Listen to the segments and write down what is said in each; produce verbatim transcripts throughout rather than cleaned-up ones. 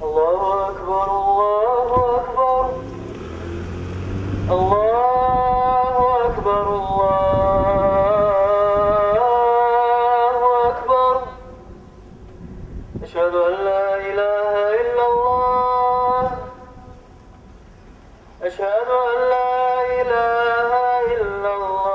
الله أكبر، الله أكبر، الله أكبر، الله أكبر. أشهد أن لا إله إلا الله. أشهد أن لا إله إلا الله.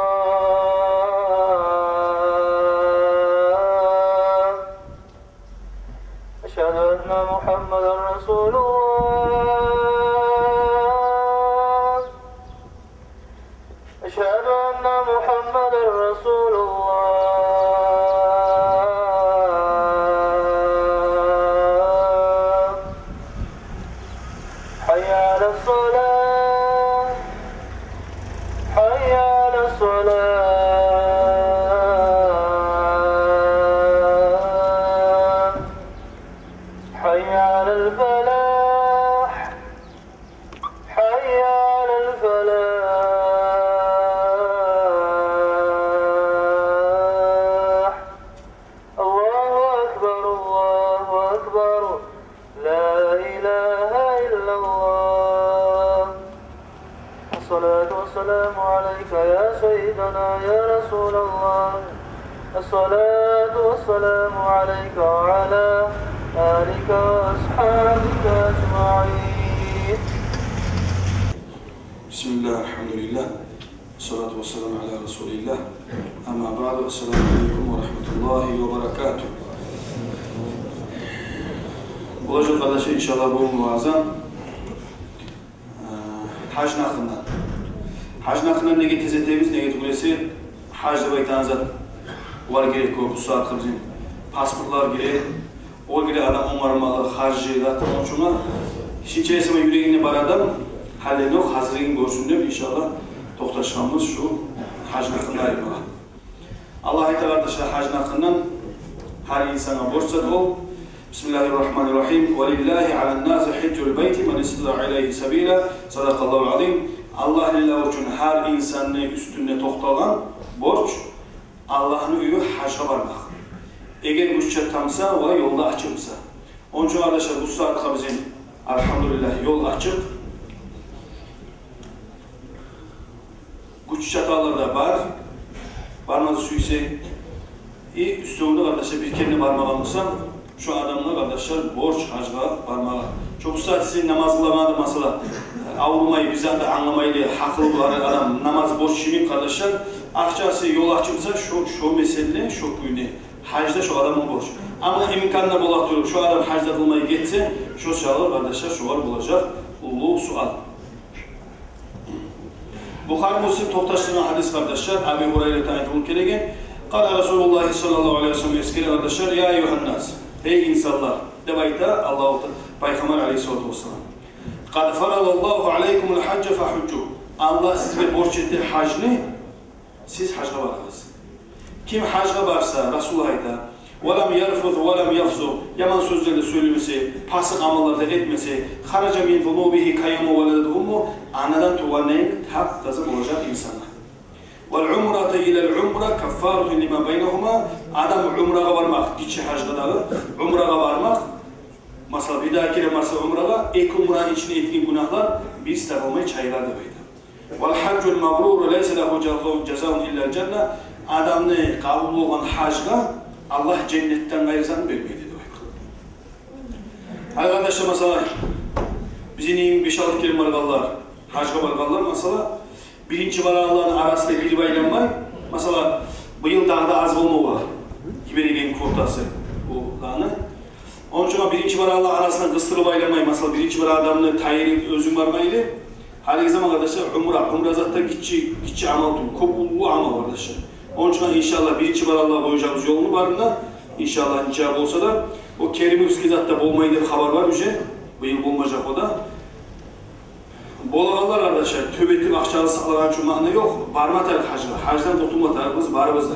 أشهد أن محمدا رسول الله. أشهد أن محمدا رسول الله. حي على الصلاة. حي على الصلاة. حي على الفلاح. حي على الفلاح. الله أكبر، الله أكبر. لا إله إلا الله. الصلاة والسلام عليك يا سيدنا يا رسول الله. الصلاة والسلام عليك وعلى آلك وأصحابك أجمعين. بسم الله، الحمد لله، الصلاة والسلام على رسول الله. أما بعد، السلام عليكم ورحمة الله وبركاته. Болажакъ, къардашлар, иншаллагь, бу ваазам, э, гьажны гьакъындан. Гьажны гьакъындан неге тез этебиз, неге тюгюл эсе, гьаж деп айтагъан зат, олар герек кёп, бу сагьатгъа бизин паспортлар герек, о геле адам онгармалы, гьажны заты, ону учун да, гиччи эсе юрегинде бар адам, гьаллен ёкъ, гьазирлигин гёрсюн деп, иншаллагь, токъташгъанбыз шу гьажны гьакъында айтмагъа. Аллагь айта, къардашлар, гьажны гьакъындан, гьар инсангъа борч зат ол. بسم الله الرحمن الرحيم. ولله على الناس حج البيت من استطاع إليه سبيلا. صدق الله العظيم. Аллагь лиллагь учун гьар инсанны уьстюнде токъталгъан борч Аллагьны уьюне гьажгъа бармакъ, эгер гючю чатамса ва ёл да ачыкъмса. Ону учун, къардашлар, бу сагьатгъа бизин, альгьамдулиллагь, ёл ачыкъ. Гючю чатагъанлар да бар, бармагъа сюйсе. И уьстюнде, къардашлар, бир керен де бармагъан болса, шо адамгъа, къардашлар, борч гьажгъа бармагъа. Шо бу сагьат сизин намаз къыламады, масала, аврумай, бир зат да англамайлы, гьакъылы бар адам, намаз борч йимик, къардашлар, акъчасы, ёл ачыкъмса, шо, шо меселде, шо кюйде гьаж да шо адамгъа борч. Амма имкан да бола туруп, шо адам гьаж да къылмай гетсе, шо саялы, къардашлар, шогъар болажакъ уллу суал. Бухари, Муслим токъташдыргъан гьадис, къардашлар, Аби Гьурайратан айтылып гелеген. قال رسول الله صلى الله عليه وسلم, эсгере, къардашлар: يا أيها الناس, гьей инсанлар, деп айта Аллагьу Та-, Пайхаммар алайгьиссалату вассалам. قد فرض الله عليكم الحج فحجوا. Аллагь сизге борч этди гьажны, сиз гьажгъа барыгъыз. Ким гьажгъа барса, Расулуллагь айта, ولم يرفث ولم يفسق, яман сёзлер де сёйлемесе, пасыкъ амаллар да этмесе, خرج من ذنوبه كيوم ولدته أمه, анадан тувгъандай тап-таза болажакъ инсан. والعمرة إلى العمرة كفارة لما بينهما. Адам умрагъа бармакъ, гиччи гьажгъа дагъы, умрагъа бармакъ, масала, бир дагъы керен барса умрагъа, эки умраны ичинде этген гюнагьлар бириси де къалмай чайылар деп айта. والحج المبرور ليس له جزاء، جزاء إلا الجنة. Адамны къабул болгъан гьажгъа Аллагь женнетден къайры затны бермейди деп айтгъан. Гьали, къардашлар, масала, бизин йимик беш-алты керен баргъанлар, гьажгъа баргъанлар, масала, биринчи барагъанланы арасында билип айланмай, масала, быйыл дагъы да аз болмагъа йиберген квотасы бу дагъыны. Ону учун биринчи барагъанлар арасында къыстырып айланмай, масала, биринчи барагъан адамны тайын этип оьзюнг бармайлы. Гьалиги заман, къардашлар, умра, умра зат да гиччи, гиччи амал тюгюл, кёп уллу амал, къардашлар. Ону учун, иншаллагь, биринчи барагъанлагъа къояжакъбыз ёлну барын да, иншаллагь, нече болса да. О Керимовский зат да болмай деп хабар бар уже. Быйыл болмажакъ о да. Болагъанлар, къардашлар, тёбетип акъчагъызны сакълагъан учун маъна ёкъ. Барма тарыкъ гьажгъа. Гьаждан къутулма тарыкъбыз барыбыз да.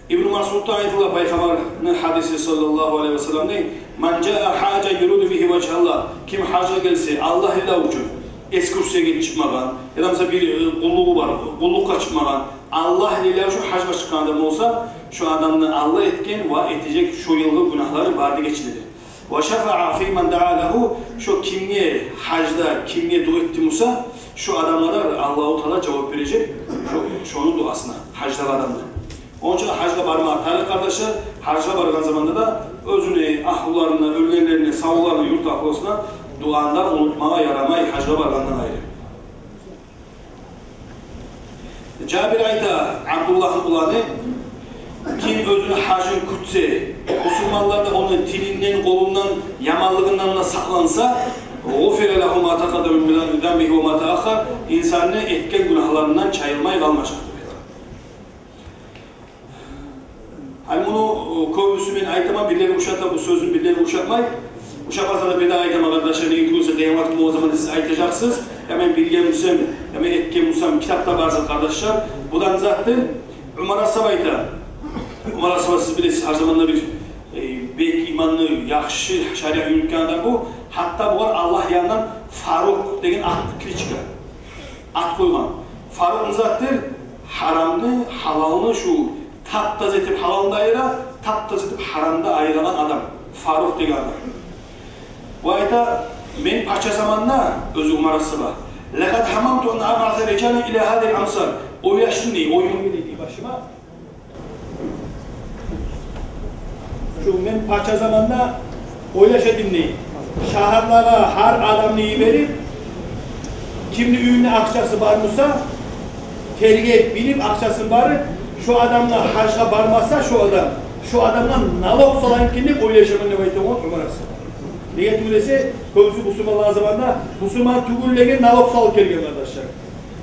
Ибну Масъуддан айтыла, Пайхаммарны гьадиси, саллаллагьу алайгьи ва саллам, дей: من جاء حاجا يريد به وجه الله. Ким гьажгъа гелсе, Аллагь лиллагь учун, экскурсияга чыкъмагъан, яда, масала, бир, э, къуллугъу бар, къуллукъгъа чыкъмагъан, Аллагь лиллагь учун гьажгъа чыкъгъан адам болса, шо адамны Аллагь этген ва этежек шо йылгъы гюнагьлары бары да гечиле. Ва шафаъа фи ман даъа лагьу, шо кимге гьажда, кимге дуа этди буса, шо адамгъа да Аллагьу Таала жавап бережек шо, шону дуасына, гьаждагъы адамны. Ону учун гьажгъа бармагъа тарыкъ, къардашлар. Гьажгъа баргъан заманда да оьзюню агьлюлерине, оьлгенлерине, савларына, юрт агьлюсюне дуаны да унутмагъа ярамай, гьажгъа баргъандан къайры. Жабир айта, Абдуллагьны уланы: ким оьзюню гьажын кютсе, бусурманлар да ону тилинден, къолундан, яманлыгъындан да сакъланса, гъуфира лагьу ма такъаддама мин занбигьи ва ма тааххар, инсанны этген гюнагьларындан чайылмай къалмажакъдыр. Гьали муну, э, кёбюсю мен айтаман, бирлери ушата бу сёзню, бирлери ушатмай. Ушатмаса да, бир дагъы айтаман, къардашлар, неге тюгюл де къыямат гюн болгъан заманда сиз айтажакъсыз: «Я мен билген бусам, я мен этген бусам», китапда бар зат, къардашлар. Бу да не затдыр? Умар асгьаба айта. Умар асгьаба, сиз билесиз, гьар заманда бир, э, бек иманлы, яхшы шариат юрютген адам бу. Гьатта бугъар Аллагь янындан Фарукъ деген ат, кличка, ат къойгъан. Фарукъ не затдыр? Гьарамны, гьалалны шу тап-таза этип гьалалны да айыра, тап-таза этип гьарамны да айырагъан адам. Фарукъ деген адам. Ва айта, мен пача заманда, оьзю Умар асгьаба, «Лакъад гьамамту ан абъаса риджалан ила гьазигьил амсар». Ойлашдым дей, оюм гелди дей башыма. Шу мен пача заманда ойлаша эдим дей. Шагьарлагъа гьар адамны йиберип, кимни уьюнде акъчасы бар буса, тергеп билип, акъчасын барып, шо адамгъа, гьажгъа бармаса шо адам, шо адамгъа налог салайым экен деп ойлашаман деп айта болгъан Умар асгьаба. Неге тюгюл эсе, кёбюсю бусурманлар заманда бусурман тюгюллеге налог салып гелген, къардашлар.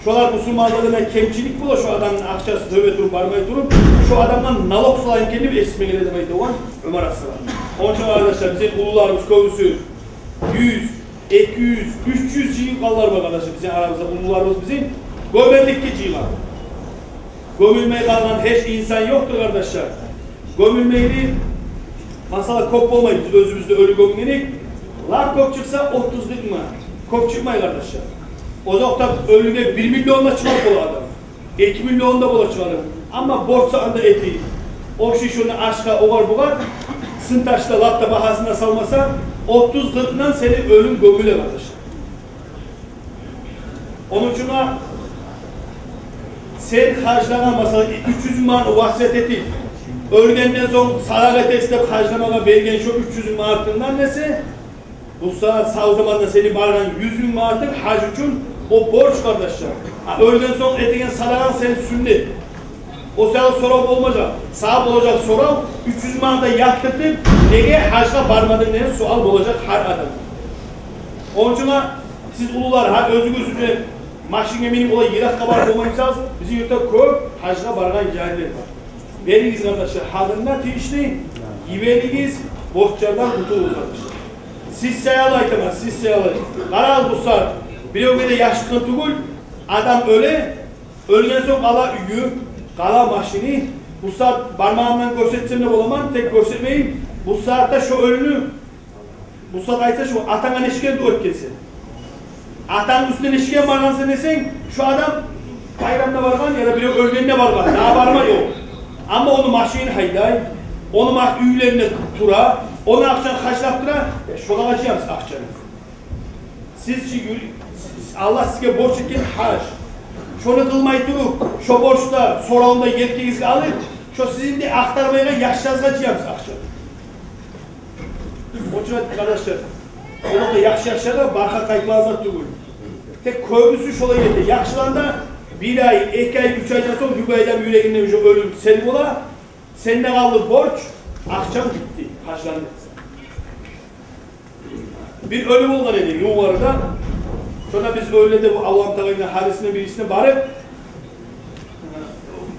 Шолар бусурманларда да кемчилик бола, шо адамны акъчасы тёбе туруп, бармай туруп, шо адамгъа налог салайым экен деп эсиме геле деп айта болгъан Умар асгьаба. Ону учун, къардашлар, бизин уллуларыбыз кёбюсю юз, эки юз, уьч юз жыйылгъанлар бар, къардашлар, бизин арабызда уллуларыбыз бизин гёмерликге жыйылгъан. Гёмюлмей къалгъан гьеч инсан ёкъдур, къардашлар. Гёмюлмейли, масала, кёп болмай, биз оьзюбюз де оьлю гёмгенек. Лап кёп чыкъса, отуз-къыркъ мынг. Кёп чыкъмай, къардашлар. Озокъда, оьлюге бир миллион да чыгъар бола адам. Эки миллион да бола чыгъар. Амма борч сагъанда эти, общий шону ашгъа, огъар-бугъар, сын-ташда, лап да багьасын да салмаса, отуз-къыркъындан сени оьлюнг гёмюле, къардашлар. Ону учун сен гьажлагъа, масала, уьч юз манат васият этип, оьлгенден сонг садагъа этесиз деп гьажламагъа берген шо уьч юз манатынгдан эсе, бу сагьат сав заманда сени баргъан юз минг манатынг гьаж учун, о борч, къардашлар. А оьлген сонг этеген садагъанг сени сюннет. О саялы сорав болмажакъ. Сагъа болажакъ сорав: уьч юз манат да ятдыртып, неге гьажгъа бармадынг деген суал болажакъ гьар адамгъа. Ону учун сиз уллулар, гьа, оьзюгюз уьзюне машинге минип, олай йыракъгъа барып болмай бусагъыз, бизин юртда кёп гьажгъа баргъан ерлер бар. Беригиз, къардашлар, гьакъында тийишли, йиберигиз, борчлардан къутулугъуз, къардашлар. Сиз саялы айтаман, сиз саялы. Къарагъыз, бу сагьат биревге де яшыртгъын тюгюл, адам оьле, оьлген сонг къала уьйю, къала машини. Бу сагьат бармагъымдан гёрсетсем де боламан, тек гёрсетмейим. Бу сагьатда шо оьлюню, бу сагьат айтса, шо атанга нече керен дуа этгенсен, атангны уьстюне нече керен баргъансан десенг, шо адам байрамда баргъан яда бирев оьлгенде баргъан, дагъы барма ёкъ. Амма ону машинин гьайдай, ону ма-, уьйлеринде тура, ону акъчасын харжлап тура, э, шолагъа жыямыз акъчаны. Сиз чи юр-, сиз, Аллагь сизге борч этген гьаж. Шону къылмай туруп, шо борчну да, соравну да елкегизге алып, шо сизин де ахтармайгъан яшларыгъызгъа жыямыз акъчаны. Ону учун, къардашлар, олар да яхшы яшлар да, баркъа къайтмагъан зат тюгюл. Тек кёбюсю шолай эте. Яхшыланы да бир ай, эки ай, уьч айдан сонг любой адам юрегинде уже оьлюм сел бола. Сенде къалды борч, акъчанг битди, гьажланы. Бир оьлю болгъан эди Югъарыда. Шонда биз оьлюлеге бу Аллагьу Тааланы гьадисине, бирисине барып,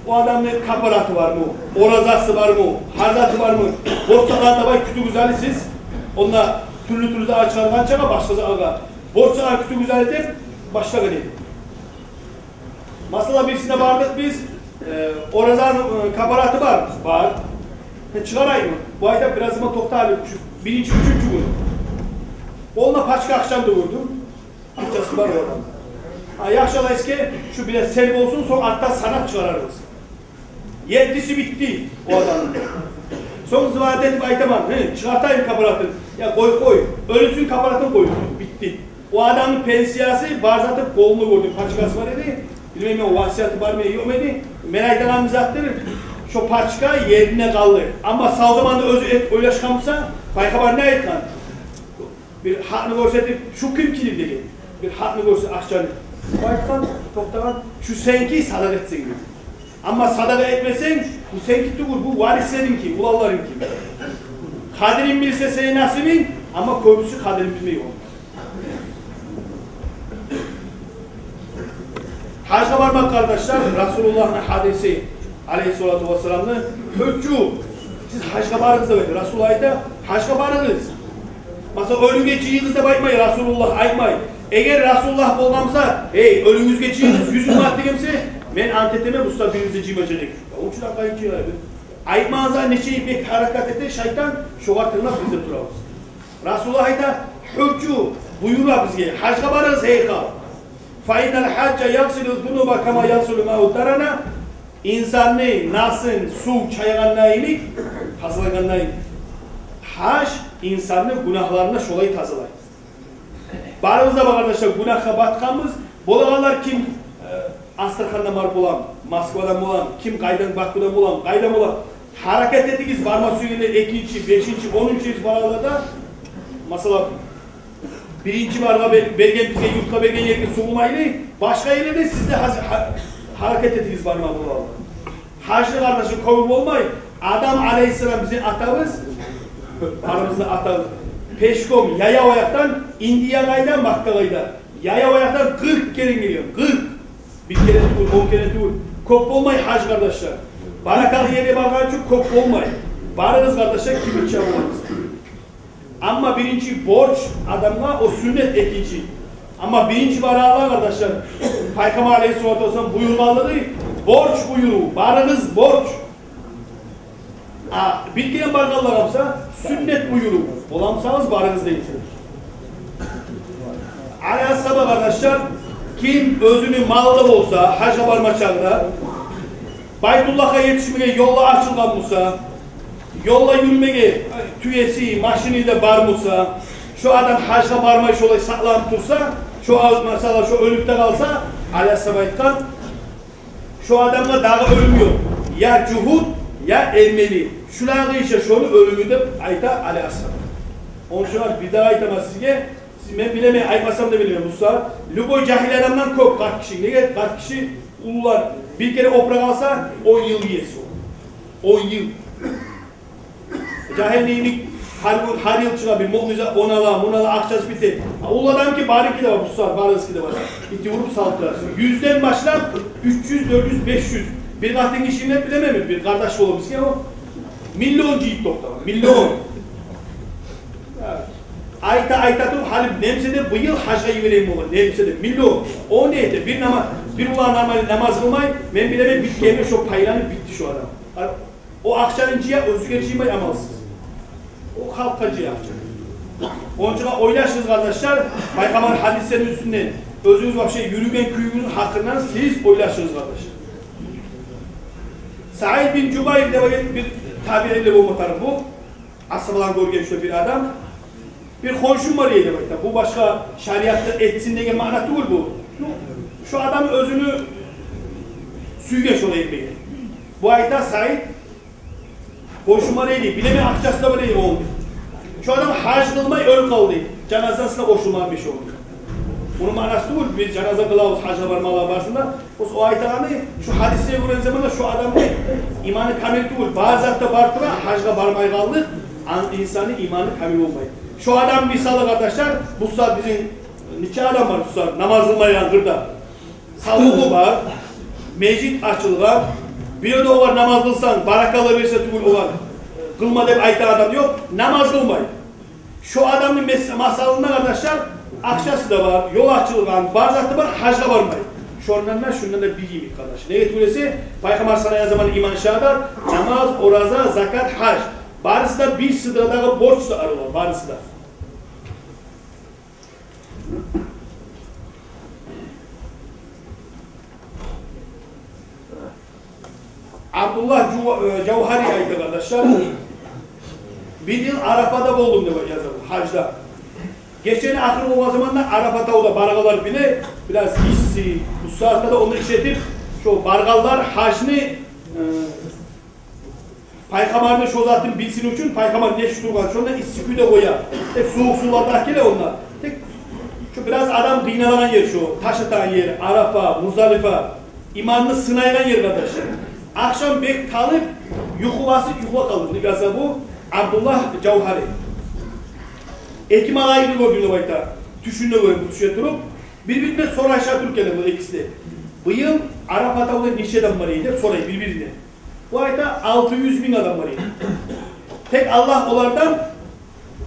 о адамны капараты бармы, оразасы бармы, гьажаты бармы, борч салгъан да бар, кютюгюз гьали сиз. Онда тюрлю-тюрлю зат чыгъаргъанча, башгъа затгъа, борч салгъан кютюгюз гьали деп башлагъан эди. Масала, бирисине бардыкъ биз, э, оразаны, э, капараты бар, бар. Э, чыгъарайыммы? Бу айта, бираз заман токъта гьали, шу биринчи, уьчюнчю гюн. Къолунда пачка акъчаны да гёрдюм. Акъчасы бар о адамны. А, яхшы, Аллагь эсге, шу бираз сел болсун, сонг артда санап чыгъарарбыз. Еттиси битди о адамны. Сонг зыват этип айтаман: «Гье, чыгъартайым капаратын». Я къой, къой, оьлюсюн капаратын къой, битди. О адамны пенсиясы бар заты, къолуна гёрдюм, пачкасы бар эди. Билмеймен, о васияты бармы, ёкъму эди. Мен айтагъаным затдыр, шо пачка ерине къалды. Амма сав заманда оьзю эт ойлашгъан буса, пайхаммар не айтгъан? Бир гьакъны гёрсетип, шу кимникидир деген. Бир гьакъны гёрсе, акъчаны. Бу айтгъан, токътагъан, шу сеники, садагъа этсенг деген. Амма садагъа этмесенг, бу сеники тюгюл, бу варислериники, уланларыники. Къадирин билсе сени насибинг, амма кёбюсю къадирин билмей о. Гьажгъа бармакъ, къардашлар, Расулуллагьны гьадиси, алейгьиссалату вассаламны, гьуджжу, сиз гьажгъа барыгъыз деп айта. Расул айта, гьажгъа барыгъыз. Масала, оьлюге жыйыгъыз деп айтмай Расулуллагь, айтмай. Эгер Расулуллагь болгъан буса, эй, оьлюгюзге жыйыгъыз, юз минг манат деген буса, мен ант этемен, бу сагьат биригиз де жыймажакъ эдик. Ону учун аркъайын жыйылар эди. Айтмагъан затны нече бек гьаракат эте шайтан, шогъар тынглап биз де турабыз. Расулуллагь айта, гьуджжу, буюра бизге, гьажгъа барыгъыз, эй халкъ. Фа иннал гьажжа ягъсилу зунуба кама ягъсилу мау дарана. Инсанны насын сув чайгъанда йимик, тазалагъанда йимик, гьаж инсанны гюнагьларын да шолай тазалай. Барыбыз да, къардашлар, гюнагьгъа батгъанбыз. Болагъанлар ким, э, Астрахандан барып боламы, Москвадан боламы, ким къайдан, Бакудан боламы, къайдан боламы? Гьаракат этигиз, барма сюегенлер экинчи, бешинчи, онунчу йыл барагъанлар да, масала, биринчи баргъа бер-, берген, бизге юртгъа берген ерге сугъулмайлы, башгъа ерлерде сиз де гьаз-, гьа-, гьаракат этигиз барма болагъанлар. Гьажны, къардашым, кёбю болмай. Адам алейгьиссалам, бизин атабыз, барыбызны да атабыз, пешком, яяв аякъдан Индиягъа къайда, Маккагъа къайда, яяв аякъдан къыркъ керен гелген, къыркъ. Бир керен тюгюл, он керен тюгюл. Кёп болмай гьаж, къардашлар. Баракаллы ерге баргъан учун кёп болмай. Барыгъыз, къардашлар, ким иче болагъыз. Амма биринчи борч адамгъа, о сюннет экинчи. Амма биринчи барагъанлар, къардашлар, Пайхаммар алейгьиссалату вассалам буюргъанлыгъы, борч буюрув, барыгъыз, борч. А бир керен баргъанлагъа буса, сюннет буюрув, боламысагъыз, барыгъыз деген. Али асгьаба, къардашлар, ким оьзюню малы да болса, гьажгъа барма чакъда, Байтуллагьгъа етишмеге ёллар ачылгъан буса, ёлда юрюмеге тюеси, машини де бар буса, шо адам гьажгъа бармай, шолай сакъланып турса, шо ал-, масала, шо оьлюп де къалса, Али асгьаба айтгъан, шо адамгъа дагъы оьлюм ёкъ. Я жугьут, я эрмели. Шулагъы ише шону оьлюмю деп айта Али асгьаба. Ону учун бир дагъы айтаман сизге, сиз, мен билемен, айтмасам да билемен, буса, любой жагьил адамдан кёп къарт киши. Неге? Къарт киши, уллулар, бир керен опуракъ алса, он йыл еси о. Он йыл. Жагьил йимик гьар гюн, гьар йыл чыгъа бир муъмин зат, ону ала, муну ала, акъчасы бите. А уллу адамныки барынки де бар, буса, барыгъызныки де бар. Ити уруп салып турасыз. Юзден башлап, уьч юз, дёрт юз, беш юз. Бир къатын кишини билеменми, бир къардаш болуп бизге о. Миллион жыйып токътагъан, миллион. Айта, айта туруп, гьали немесе де быйыл гьажгъа йиберейим болгъан, немесе де миллион. О не эте? Бир нама-, бир улан нама-, намаз къылмай, мен билемен, бир керен шо пайланып битди шо адам. О акъчаны жыя, оьзюне жыймай амалсыз. О халкъгъа жыя акъчаны. Ону учун ойлашыгъыз, къардашлар, Пайхаммар гьадислерини уьстюнден, оьзюгюз вообще юрюген кююгюзню гьакъындан сиз ойлашыгъыз, къардашлар. Саид бин Жубайр деп бир табиинлер болма тарыкъ бу. Асгьабаланы гёрген шо бир адам. Бир хоншум бар эди деп айта. Бу башгъа шариатда этсин деген маъна тюгюл бу. Шо адам оьзюню сюйген шолай этмеге. Бу айта, Саид, хоншум бар эди, билемен, акъчасы да бар эди ону. Шо адам гьаж къылмай оьлюп къалды. Жаназасына къошулмагъан бир шо. Муну маънасы тюгюл, биз жаназа къылабыз, гьажгъа бармагъанлар барсын да. О, о айтагъаны, шо гьадисге гёре заманда шо адамны иманы камил тюгюл, бар зат да бар тура, гьажгъа бармай къалды, ан-, инсанны иманы камил болмай. Шо адам мисалы, къардашлар, буса бизин нече адам бар, буса намаз къылмайгъан къырда. Савлугъу бар, межит ачылгъан, бир ерде олар намаз къылсанг, баракалла берсе тюгюл олар, къылма деп айтагъан адам ёкъ, намаз къылмай. Шо адамны мес-, масалында, къардашлар, акъчасы да бар, ёл ачылгъан, бар заты бар, гьажгъа бармай. Шондан да, шундан да бир йимик, къардаш. Неге тюгюл эсе, Пайхаммар саллаллагьу алайгьи ва саллам иман шагьадат, намаз, ораза, закат, гьаж. Барысы да бир сыдрадагъы борч да арылар, барысы да. Абдуллагь Жува-, э, Жавгьари айта, къардашлар, бир йыл Арафада болдум деп яза бу. гьажда. Гечени ахыры болгъан заманда Арафа тавда баргъанлар биле, бираз исси, бу сагьатда да ону иш этип, шо баргъанлар гьажны, э, Пайхаммарны шо затын билсин учун, пайхаммар нечик тургъан, шонда исси кюйде къоя. Тек сувукъ сувлар да геле онда. Тек шо бираз адам къыйналагъан ер, шо таш атагъан ер, Арафа, Муздалифа, иманны сынайгъан ер, къардашлар. Ахшам бек талып, юху басып, юхлап къалды. Муну яза бу Абдуллагь Жавгьари. Эки малайикни гёрдюм деп айта. Тюшюнде гёрюп, тюшде туруп, бир-бирине сорай туруп геле бу экиси де. Быйыл Арафа тавда нече адам бар эди деп сорай бир-бирине. Бу айта, алты юз минг адам бар эди. Тек Аллагь олардан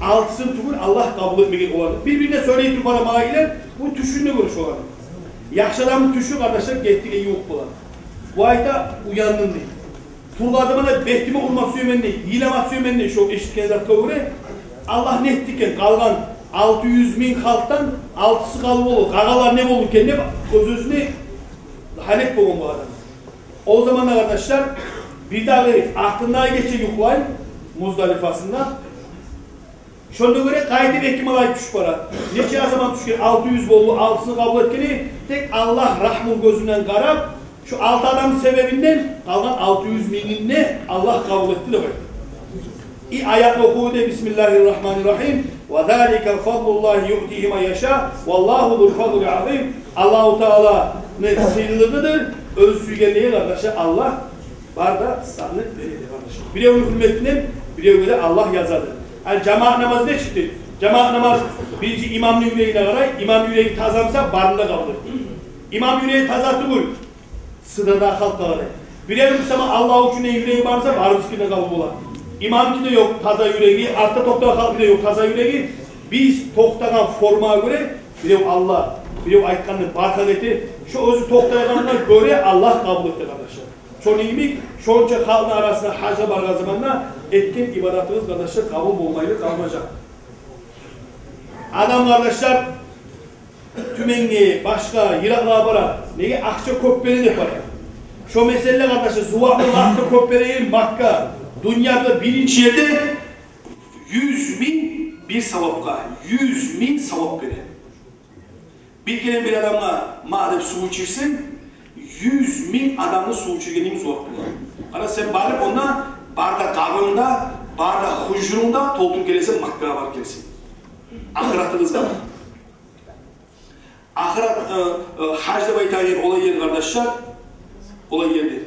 алтысын тюгюл, Аллагь къабул этмеген оланы. Бир-бирине сёйлей туруп бара малайиклер, бу тюшюнде гёрюп оланы. Яхшы адамны тюшю, къардашлар, гертиге ювукъ бола. Бу айта, уяндым дей. Тургъан заманда бетиме урма сюемен дей, йылама сюемен дей, шо эшитген затгъа гёре. Аллагь не этди экен, къалгъан алты юз минг халкъдан алтысы къалып болуп, къалгъанлар не болду экен деп, оьз-оьзюне гьалек болгъан бу адам. О заманда, къардашлар, бирдагъы артындагъы гече юхлай Муздалифасында. Шонда гёре къайтып эки малайик тюшюп бара. Нече адам тюшген, алты юз болду, алтысын къабул этгени, тек Аллагь рагьмулу гёзюнден къарап, шо алты адам себебинден къалгъан алты юз мингин де Аллагь къабул этди деп айта. И аятны охуду: «Бисмиллагьи ррагьмани ррагьим. Ва залика фадлуллагьи юътигьи ман яша. Валлагьу зул фадлил азим». Аллагьу Тааланы сыйлылыгъыдыр, оьзю сюйгенлеге, къардашлар, Аллагь бар да затны береди, къардашлар. Биревню гьюрметинден биревге де Аллагь язады. Ал жамаат намаз не чыкъды? Жамаат намаз биринчи имамны юрегине къарай, имамны юреги таза буса, барын да къабул этеди. Имамны юреги таза тюгюл, сыдырагъан халкъгъа къарай. Биревню сама Аллагь учун юреги бар буса, барыбызныки де къабул бола. Имамныки де ёкъ таза юреги, артда токътагъан халкъныки де ёкъ таза юреги. Биз токътагъан формагъа гёре, бирев Аллагь, бирев айтгъанны баркъа эте, шо оьзю токътайгъангъа гёре Аллагь къабул эте, къардашлар. Шону йимик, шонча халкъны арасына гьажгъа баргъан заманда этген ибадатыбыз, къардашлар, къабул болмайлы къалмажакъ. Адам, къардашлар, Тюменге, башгъа йыракълагъа бара. Неге? Акъча кёп бере деп бара. Шо меселе, къардашлар, зувапны лап да кёп береген Макка. Дюньяда биринчи ерде юз минг бир савапгъа, юз минг савап бере. Бир керен бир адамгъа магъа деп сув ичирсенг, юз минг адамны сув ичиргенинг зувап бола. Къара, сен барып онда, бар да къабынг да, бар да хужурунг да толтуруп гелесен, Маккагъа барып гелесен. Ахыратыбыз да бар. Ахырат, э, э, гьаж деп айтагъан ер, олай ер, къардашлар, олай ерде.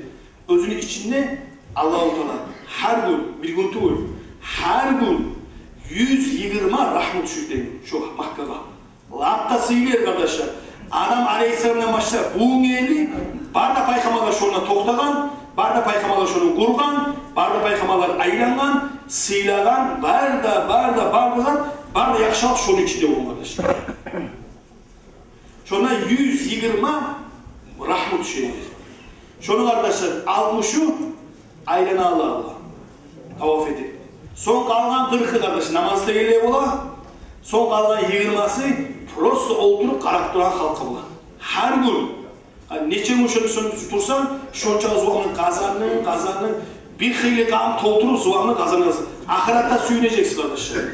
Оьзюню ичинде Аллагьу Таала гьар гюн, бир гюн тюгюл, гьар гюн юз йигирма рагьму тюшюрген шо Маккагъа. Лап да сыйлы ер, къардашлар. Адам алейгьиссаламдан башлап бугюнге ерли бар да пайхаммарлар шонда токътагъан, бар да пайхаммарлар шону къургъан, бар да пайхаммарлар айлангъан, сыйлагъан, бар да, бар да, бар да зат, бар да яхшылыкъ шону ичинде болгъан, къардашлар. Шонда юз йигирма рагьму тюше эди. Шону, къардашлар, алтмышы айлана ала, ала, таваф эте. Сонг къалгъан къыркъы, къардашлар, намаз этегенлеге бола. Сонг къалгъан йигирмасы просто олтуруп къарап турагъан халкъгъа бола. Гьар гюн, гьа, нече гюн шону сонг турсанг, шонча зувапны къазандынг, къазандынг. Бир хыйлы къам толтуруп зувапны къазанасыз. Ахыратда сююнежексиз, къардашлар.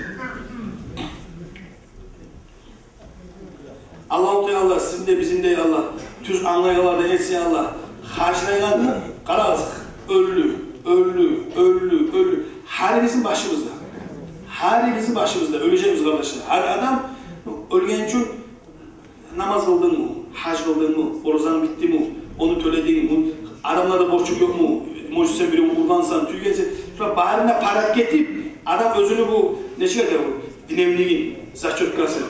Аллагьу Таала сизин де, бизин де, я Аллагь, тюз англайгъанлардан этсин, я Аллагь. Гьажлайгъан, къарагъыз, оьлдю, оьлдю, оьлдю, оьлдю. Гьарибизни башыбызда. Гьарибизни башыбызда. Оьлежекбиз, къардашлар. Гьар адам оьлген учун намаз къылдынгмы, гьаж къылдынгмы, оразанг битдими, ону тёледингми, адамларда борчунг ёкъму, может, сен биревню ургъансан, тюйгенсен. Шулар барын да парап гетип, адам оьзюню бу, нечик айта бу, дневнигин, зачёткасын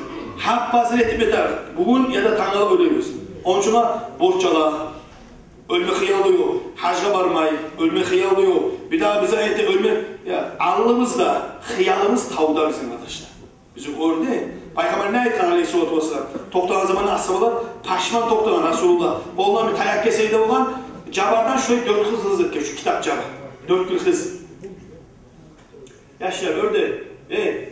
гьаппасын этип ятар. Бугюн яда тангала оьлебиз. Ончугъа борч ала, оьлме хыял да ёкъ. Гьажгъа бармай, оьлме хыял да ёкъ. Бирдагъы бизге айта оьлме, я, алныбыз да, хыялыбыз тавда бизин, къардашлар. Бизин оьрде. Пайхаммар не айтгъан, алейгьиссалату вассалам? Токътагъан заманда асгьабалар, пашман токътагъан Расулуллагь. Къолуна бир таякъ гесеги де болгъан, жабардан шулай дёрт къыз-къыз этген, шу китап жаба. Дёрт къыз-къыз. Яшлар, оьрде. Э,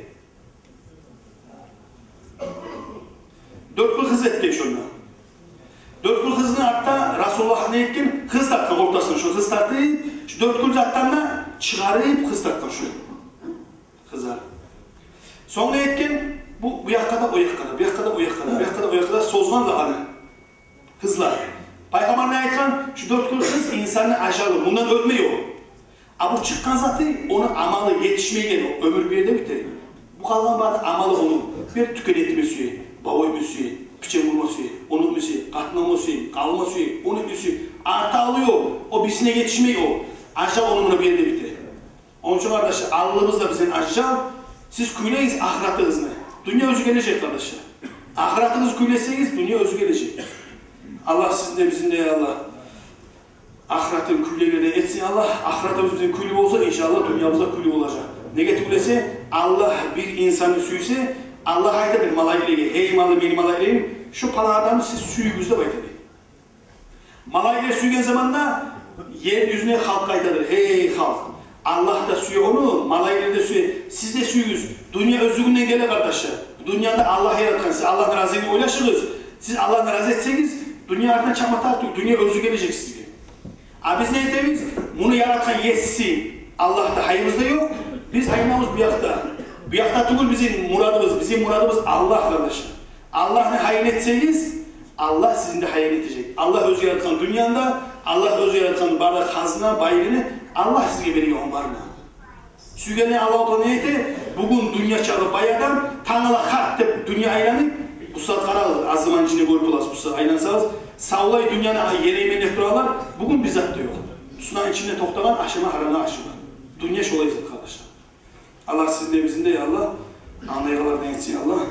дёрт къыз-къыз этген шонда. Дёрт къыз-къызны артда Расулуллагь не этген? Къыз тартгъан ортасына, шу къыз тартып, шу дёрт къыз затдан да чыгъарып къыз тартгъан шу. Къызар. Сонг не этген? Бу, бу якъгъа да, о якъгъа да, бу якъгъа да, о якъгъа да, бу якъгъа да, о якъгъа да созгъан да аны. Къызлар. Пайхаммар не айтгъан? Шу дёрт гюн къыз инсанны ажалы, мундан оьлмей о. А бу чыкъгъан заты, ону амалы етишмейген, о оьмюр бу ерде бите. Бу къалгъан бары амалы ону. Бир тюкен этме сюе, бавай этме сюе, пичен урма сюе, ону этме сюе, къатын алма сюе, къалма сюе, ону этме сюе. Арта алгъан о, о бирисине етишмей о. Ажал ону муна бу ерде бите. Ону учун, къардашлар, алдыбызда бизин ажал. Сиз кюйлегиз ахыратыгъызны. Дюнья оьзю гележек, къардашлар. Ахыратыгъызны кюйлесегиз, дюнья оьзю гележек. Аллагь сизин де, бизин де, я Аллагь, ахыратын кюйлегенлерден этсин Аллагь. Ахыратыбыз бизин кюйлю болса, иншааллагь, дюньябыз да кюйлю болажакъ. Неге тюгюл эсе, Аллагь бир инсанны сюйсе, Аллагь айта бир малайиклеге: «Гьей, малы, мени малайиклерим, шу палан адамны сиз сюйюгюз», — деп айта бир. Малайиклер сюйген заманда ер юзюне халкъ къайтадыр: «Гьей, халкъ, Аллагь да сюе ону, малайиклер де сюе. Сиз де сюйюгюз. Дюнья оьзлюгюнден геле, къардашлар. Дюньяны Аллагь яратгъан. Сиз Аллагьны рази этмеге ойлашыгъыз. Сиз Аллагьны рази этсегиз, дюнья артындан чапма тарыкъ тюгюл, дюнья оьзю гележек сизге». А биз не этебиз? Муну яратгъан Есси Аллагьда гьайыбыз да ёкъ. Биз айланабыз бу якъда. Бу якъда тюгюл бизин мурадыбыз, бизин мурадыбыз Аллагь, къардашлар. Аллагьны гьайын этсегиз, Аллагь сизин де гьайын этежек. Аллагь оьзю яратгъан дюньяны да, Аллагь оьзю яратгъан бары хазна, байлыгъын Аллагь сизге берген, ону барын да. Сюйгенлеге Аллагьу Таала не эте? Бугюн дюнья чакъы бай адам, тангала харт деп дюнья айланып, бу сагьат къарагъыз, аз заман ичинде гёрюп боласыз, бу сагьат айлансагъыз, савлай дюньяны ереймен деп туралар, бугюн бир зат да ёкъ. Тюсюню ичинде токътагъан, ашама гьарамгъа ашыгъан. Дюнья шолай зат, къардашлар. Аллагь сизин де, бизин де, я Аллагь, англайгъанлардан этсин, я Аллагь.